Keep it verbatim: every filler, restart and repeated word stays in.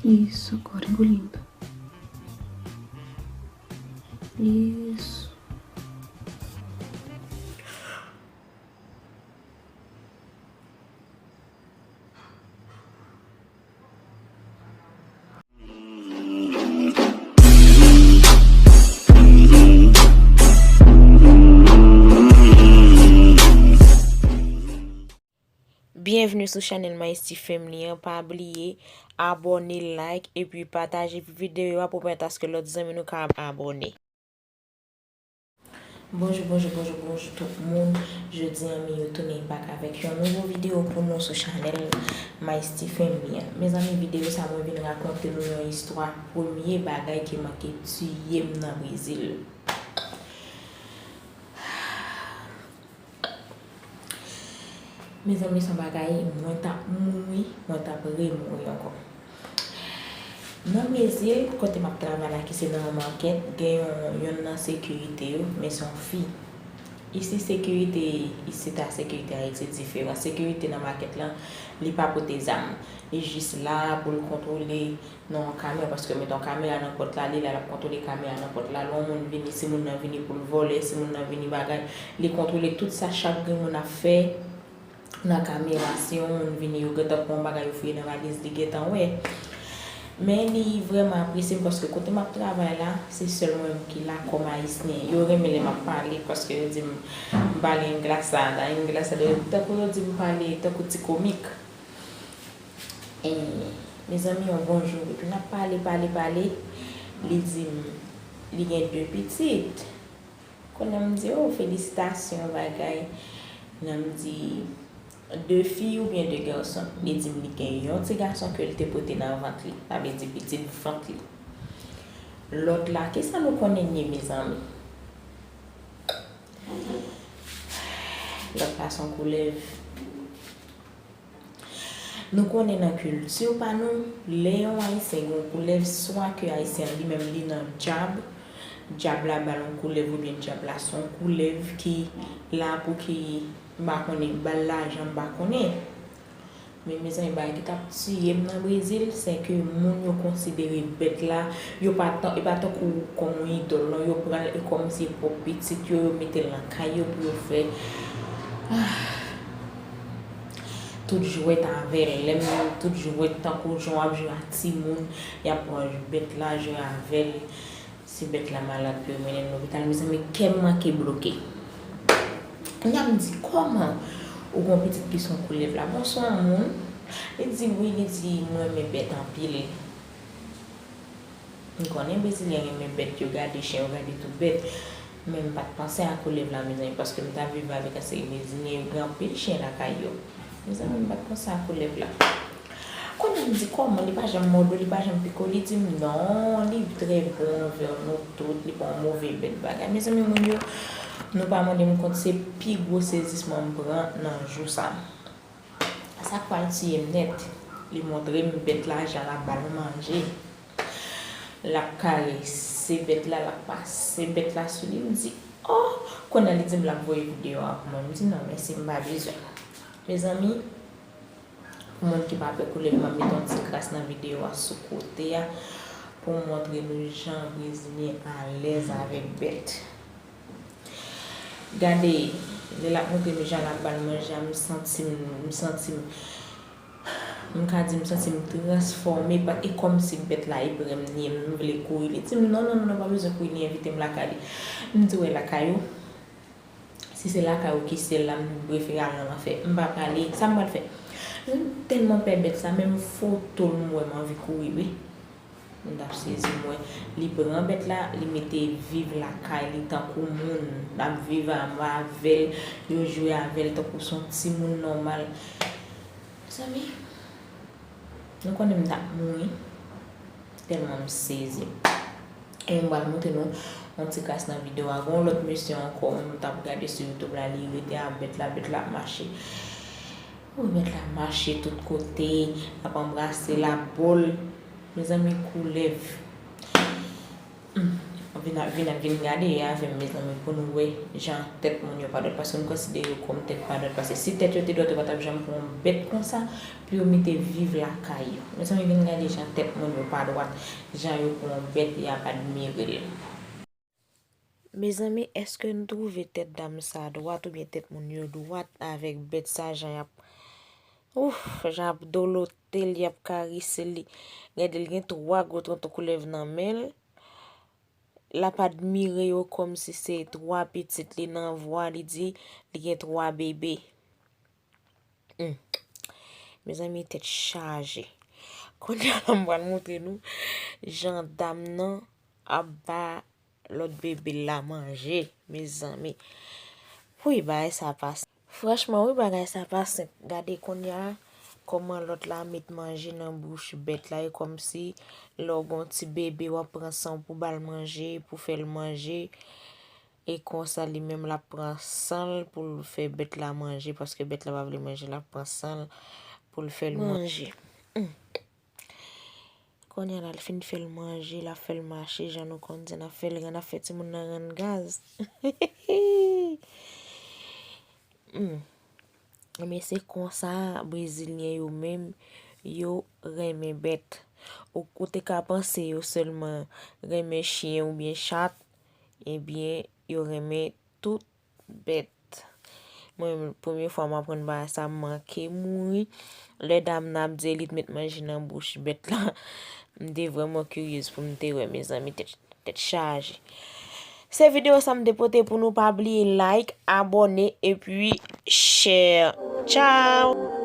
Isso, cor engolindo. Isso. Byenvni sou chanèl Maesty Family an. Pa bliye abòne, like, epi pataje videyo a pou pèmèt aske lòt zanmi nou ka abòne. Bonjou, bonjou, bonjou, bonjou tout moun. Jodi a, Miyo tounen back avèk yon nouvo videyo pou nou sou chanèl Maesty Family an. Mezanmi, videyo sa mwen vin rakonte nou yon istwa premye bagay ki manke tiye m nan Brezil. Mezanmi, se yon bagay, mwen t ap mouri, mwen t ap remouri ankò. Nan Brezil, kote m ap travay la, ki se nan yon makèt, gen yon, yonn nan sekirite yo, men se yon fi. Isi, sekirite, isi ta sekirite Ayiti diferan. Sekirite nan makèt lan, li pa pote zam. Li jis la pou l kontwole nan yon kamera, paske yo mete yon kamera nan pòt la, li la, l ap kontwole kamera nan pòt la. Lè yon moun vini, si moun nan vini pou l vòlè, si moun nan vini bagay, li kontwole tout sa chak grenn moun ap fè nan kamera. Si yon moun vini, yo gentan pran yon bagay, yo fouye nan valiz, li gentan wè. Men li vrèman apresye m, paske kote m ap travay la, se sèl mwen menm ki la kòm Ayisyen. Yo renmen lè m ap pale, paske yo di m, m pale englasa, nan englasa, tankou yo di m pale tankou ti komik. E, mezanmi, yon bon jou, epi n ap pale, pale, pale, li di m, li gen de pitit. Kounye a m di, "Oh, felisitasyon, bagay." Nan m di, "De fi oubyen de gason?" Li di m li gen yon ti gason ke l te pote nan vant li. Sa vle di pitit vant li. Lòt la, kisa nou konnen l ye, mezanmi? Lòt la se yon koulèv. Nou konnen nan kilti pa nou, lè yon Ayisyen gen yon koulèv, swa ke Ayisyen an li menm li nan djab, djab la ba l yon koulèv oubyen djab la se yon koulèv ki la pou ki, m pa konnen, ba l lajan, m pa konnen. Men mezanmi, bagay ki t ap tiye m nan Brezil, se ke moun yo konsidere bèt la, yo pa tan, e pa tankou kòm yon idòl, non, yo pran l e kòmsi e pwòp pitit yo, yo mete l nan kay yo pou yo fè, ah, tout jwèt avè l. Lè m di tout jwèt, tankou jan w ap jwe ak timoun, y ap pran bèt la, jwe avè l. Si bèt la malad pou yo mennen l lopital, mezanmi, kè m manke bloke. Kounye a m di, "Kòman ou gen yon pitit ki se yon koulèv la?" Bon, se yon moun. Li di, "Wi," li di, "m renmen bèt anpil." M konnen Brezilyen renmen bèt, yo gade chen, yo gade tout bèt. Men m pa t panse a koulèv la, mezanmi, paske m t ap viv avèk yon seri Brezilyen, yo gen anpil chen lakay yo. Mezanmi, m pa t panse a koulèv la. Kounye a m di, "Kòman? Li pa janm mòde w, li pa janm pike w?" Li di m, "Non, li trè bon anvè nou tout, li pa yon move bèt bagay." Mezanmi, moun yo, nou pa mande m kont, se pi gwo sezisman m pran nan jou sa. Sa k pral tiye m nèt, li montre m bèt la, jan l ap ba l manje. L ap karese bèt la, l ap pase bèt la sou li. M di, "Oh!" Kounye a li di m l ap voye videyo a pou mwen. M di, "Non, mèsi, m pa bezwen." Mezanmi, pou moun ki pa pè koulèv, m ap mete yon ti kras nan videyo a sou kote a pou m montre nou jan Brezilyen alèz avèk bèt. Gade, lè l ap montre m jan l ap ba l manje a, m santi m, m santi m, m ka di m santi m transfòme, pa, e kòmsi bèt la e prè m li ye, m vle kouri. Li di m, "Non, non, non, non, pa bezwen kouri," li envite m lakay li. M di, "Wè lakay ou? Si se lakay ou ki sèl la, m prefere al nan lanfè." M pa prale, sa m pral fè? M tèlman pè bèt sa, menm foto l m wè, m anvi kouri, wi. M t ap sezi, m wè li pran bèt la, li mete viv lakay li tankou moun, l ap viv anba avè l, yo jwe avè l tankou se yon timoun nòmal. Mezanmi, nou konnen m t ap mouri, tèlman m sezi. E m pral montre nou yon ti kras nan videyo a. Gen yon lòt mesye ankò, m t ap gade sou YouTube la, li rete a bèt la, bèt la ap mache. Ou bèt la mache tout kote, l ap anbrase l, ap bo l. Mezanmi, koulèv. Hmm, m ap Vin, vin, vin gade avè m, mezanmi, pou nou wè jan tèt moun yo pa dwat, paske m konsidere yo kòm tèt pa dwat, paske si tèt yo te dwat, yo pa t ap janm pran yon bèt konsa pou yo mete viv lakay yo. Mezanmi, vin gade jan tèt moun yo pa dwat, jan yo pran yon bèt, y ap admire l. Mezanmi, èske n twouve tèt dam sa dwat oubyen tèt moun yo dwat avèk bèt sa, jan y ap, ouf, jan y ap dolote l, y ap karese li? Gade l gen twa gwo tonton koulèv nan men l. L ap admire yo kòmsi se twa pitit li nan vwa, li di li gen twa bebe. Hmm. Mezanmi, tèt chaje. Kounye a la, m pral montre nou jan dam nan ap ba lòt bebe la manje, mezanmi. Wi, bagay sa pa senp. Franchman, wi, bagay sa pa senp. Gade kounye a, kòman lòt la met manje nan bouch bèt la. E kòmsi lè w gen yon ti bebe, w ap pran san w pou ba l manje, pou fè l manje. E konsa, li menm, l ap pran san l pou l fè bèt la manje, paske bèt la pa vle manje, l ap pran san l pou l fè l manje. Hmm. Kounye a la, l fin fè l manje, l ap fè l mache, jan nou konn di, n ap fè l rann, n ap fè timoun nan rann gaz. Hmm. Men se konsa Brezilyen yo menm, yo renmen bèt. Ou, ou te ka panse yo sèlman renmen chen oubyen chat, ebyen, yo renmen tout bèt. Mwen menm, premye fwa m aprann bagay sa, m manke mouri. Lè dam nan ap di li t met manje nan bouch bèt la, m te vrèman kiryez pou m te wè, mezanmi, tèt, tèt chaje. Se videyo sa m te pote pou nou. Pa bliye like, abòne, epi share. Tchao!